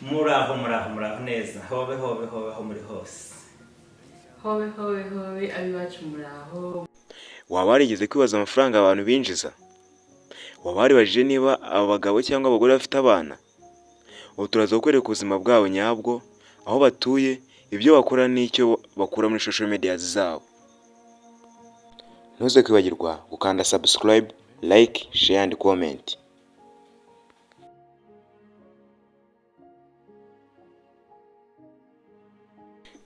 Muraho, muraho, muraho neza. Hobe, hobe, hobe aho muri hose. Hobe, hobe, hobe ab'iwacu, muraho. Waba warigeze kwibaza amafaranga abantu binjiza? Waba waribajije niba aba bagabo cyangwa abagore bafite abana? Ubu turaza kukwereka ubuzima bwabo nyabwo, aho batuye, ibyo bakora n'icyo bakura muri social media zabo. Ntuze kwibagirwa gukanda subscribe, like, share and comment.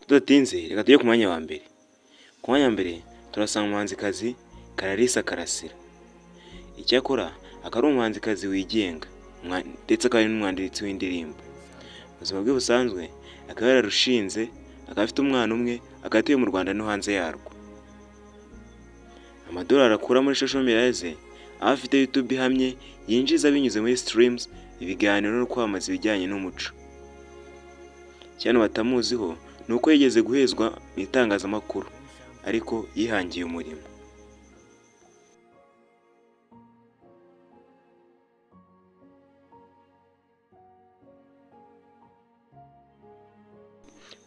Tudatinze, reka tujye ku mwanya wa mbere. Ku mwanya wa mbere turasanga umuhanzikazi Clarisse Karasira. Icyakora akaba ari umuhanzikazi wigenga ndetse akaba ari n'umwanditsi w'indirimbo. Mu buzima bwe busanzwe akaba yararushinze, akaba afite umwana umwe, akaba atuye mu Rwanda no hanze yarwo. Amadolari akura muri social media ze, aho afite YouTube ihamye yinjiza binyuze muri streams, ibiganiro no kwamamaza ibijyanye n'umuco. Icyo abantu batamuziho ni uko yigeze guhezwa mu itangazamakuru, ariko yihangiye umurimo.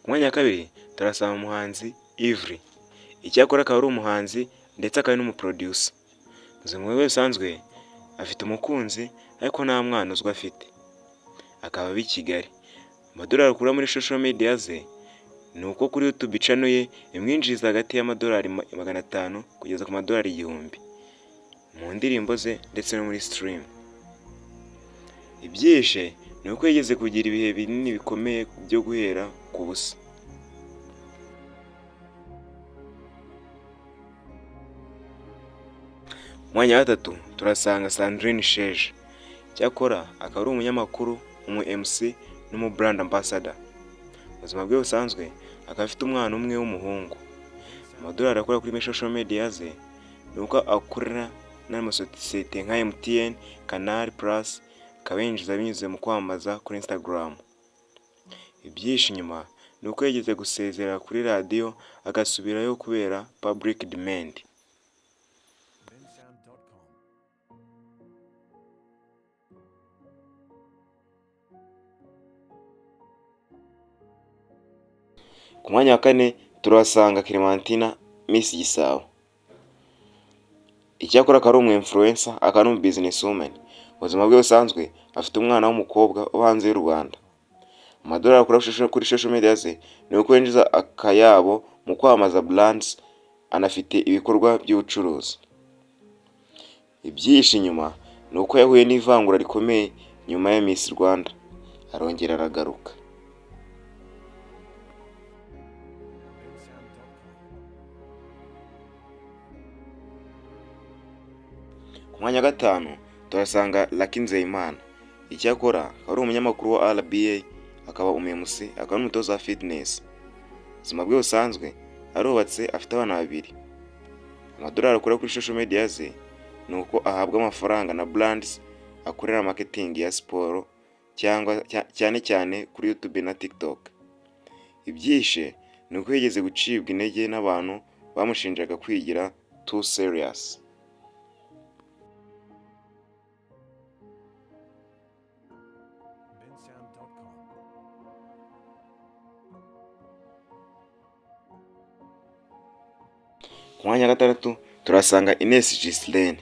Ku mwanya wa kabiri turasanga umuhanzi Yverry. Icyakora akaba ari umuhanzi ndetse akaba ari n'umuproducer. Mu buzima bwe busanzwe afite umukunzi, ariko nta mwana uzwi afite. Akaba aba i Kigali. Amadolari akura muri social media ze ni uko kuri YouTube channel ye imwinjiriza hagati y'amadolari 500 kugeza ku madolari 1000 mu ndirimbo ze ndetse no muri stream. Ibyihishe ni uko yigeze kugira ibihe binini bikomeye byo guhera ku busa. Ku mwanya wa gatatu turasanga Sandrine Isheja. Icyakora akaba ari umunyamakuru, umu MC n'umu brand ambassador. Mu buzima bwe busanzwe akaba afite umwana umwe w'umuhungu. Amadolari akora kuri social media ze ni uko akorana n'amasosiyete nka MTN, Canal Plus, akaba yinjiza binyuze mu kwamamaza kuri Instagram. Ibyihishe inyuma ni uko yigeze gusezera kuri radiyo agasubirayo kubera public demand. Bensound.com. Ku mwanya wa kane turahasanga Clementina Miss Gisabo. Icyakora akaba ari umu influencer, akaba n'umu business woman. Mu buzima bwe busanzwe afite umwana w'umukobwa uba hanze y'u Rwanda. Amadolari akura kuri social media ze ni uko yinjiza akayabo mu kwamamaza brands, anafite ibikorwa by'ubucuruzi. Ibyihishe inyuma ni uko yahuye n'ivangura rikomeye nyuma ya Miss Rwanda, arongera aragaruka. Bensound.com. Ku mwanya wa gatanu tuhasanga Lucky Nzeyimana. Icyakora akaba ari umunyamakuru wa RBA, akaba umu MC, akaba n'umutoza wa fitness. Ubuzima bwe busanzwe arubatse, afite abana babiri. Amadolari akura kuri social media ze ni uko ahabwa amafaranga na brands akorera marketing ya siporo cyangwa cyane cyane kuri YouTube na TikTok. Ibyihishe ni uko yigeze gucibwa intege n'abantu bamushinjaga kwigira too serious. Bensound.com. Ku mwanya wa gatandatu turasanga Ines Ghislaine.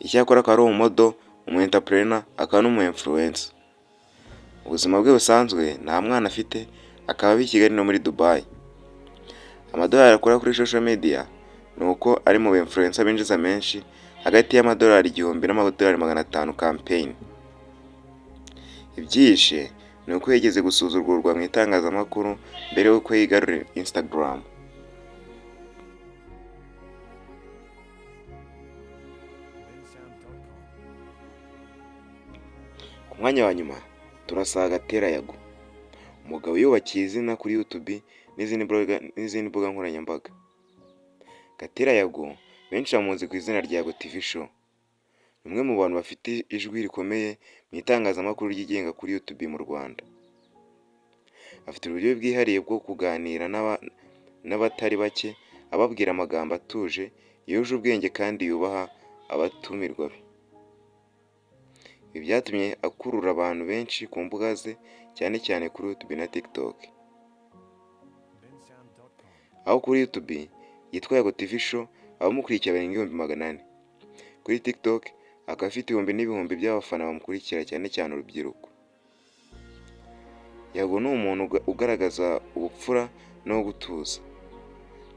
Icyakora akaba ari umumodel, umu entrepreneur, akaba n'umu influencer. Ubuzima bwe busanzwe nta mwana afite, akaba aba i Kigali no muri Dubai. Amadolari akura kuri social media ni uko ari mu influencer binjiza menshi, hagati y'amadolari 1000 n'amadolari 500 campaign. Ibyihishe ni uko yigeze gusuzugurwa mu itangazamakuru mbere y'uko yigarurira Instagram. Bensound.com. Ku mwanya wa nyuma turasanga Gatera Yago, umugabo yubakiye izina kuri YouTube n'izindi mbuga nkoranyambaga. Gatera Yago benshi bamuzi ku izina rya Yago TV Show. Ni umwe mu bantu bafite ijwi rikomeye mu itangazamakuru ryigenga kuri YouTube mu Rwanda. Afite uburyo bwihariye bwo kuganira n'abatari bake, ababwira amagambo atuje, yuje ubwenge kandi yubaha abatumirwa be. Ibi byatumye akurura abantu benshi ku mbuga ze, cyane cyane kuri YouTube na TikTok. Aho kuri YouTube yitwa Yago TV Show, abamukurikira barenga 400,000. Kuri TikTok akaba afite ibihumbi n'ibihumbi by'abafana bamukurikira, cyane cyane urubyiruko. Yago ni umuntu ugaragaza ubupfura no gutuza.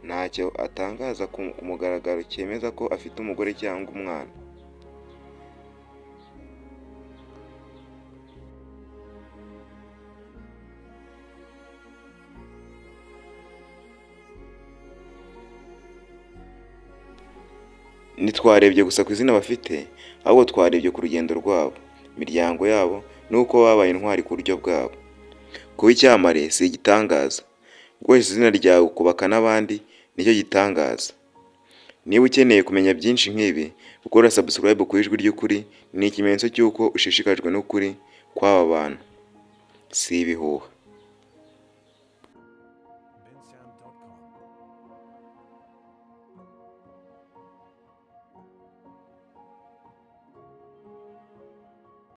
Ntacyo atangaza ku mugaragaro cyemeza ko afite umugore cyangwa umwana. Ntitwarebye gusa ku izina bafite, ahubwo twarebye ku rugendo rwabo, imiryango yabo n'uko babaye intwari ku buryo bwabo. Kuba icyamamare si igitangaza, gukoresha izina ryawe ukubaka n'abandi nicyo gitangaza. Niba ukeneye kumenya byinshi nk'ibi, gukora subscribe ku Ijwi ry'Ukuri ni ikimenyetso cy'uko ushishikajwe n'ukuri kw'aba bantu. Si ibihuha.